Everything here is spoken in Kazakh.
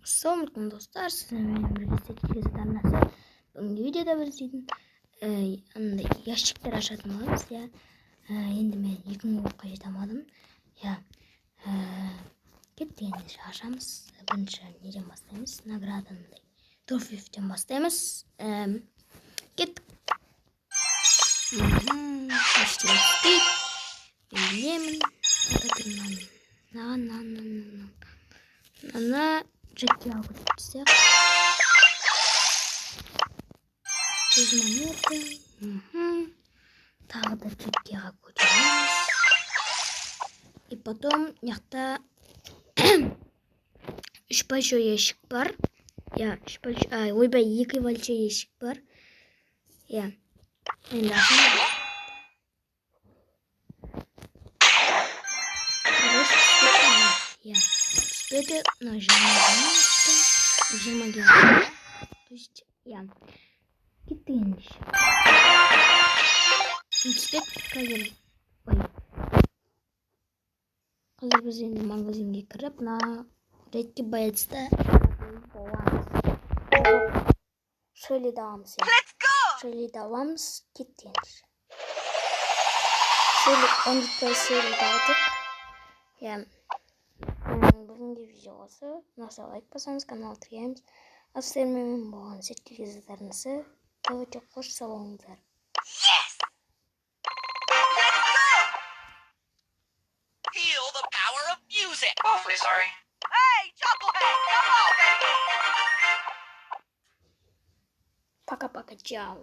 Ассалаумағалейкум, достар, сіздермен бірге Сәт арнасы. Бүгінгі видеода біз дейтін андай ящиктер ашатын боламыз, иә. Енді мен 2000 кубқа жете алмадым. Иә. Кеттік, ендеше ашамыз. Бірінші неден бастаймыз? Наградандай. Трофеевтен бастаймыз. Кеттік. Ештеңе түспейді. Мен білемін. Мынаны, мынаны, мынаны Джеки алып түсек. Жүз монета. Тағы да Джекиға көтереміз. И потом мына үш большой ящик бар. Иә, үш большой, ай, ойбай, екі большой ящик бар. Иә. Енді ашамыз. Иә. Түспеді. Мына 20 гема түсті. 20 гема. То есть, иә. Кеттік ендеше. Түспеді қазір. Ой. Қазір біз енді магазинге кіріп, мына редкий боецті боламыз. Шеллиді аламыз, иә. Шеллиді аламыз. Кеттік ендеше. Шелли, 12 Шеллиді алдық. Иә. Бүгінгі видео осы. Ұнаса, лайк басамыз, канал тіркелеміз. Ал сіздермен болған Сәт арнасы. Давайте, қош сау болыңыздар. Yes! Let's go! Feel the power of music. Awfully sorry. Hey, Chucklehead, come on, baby! Пока-пока, чао.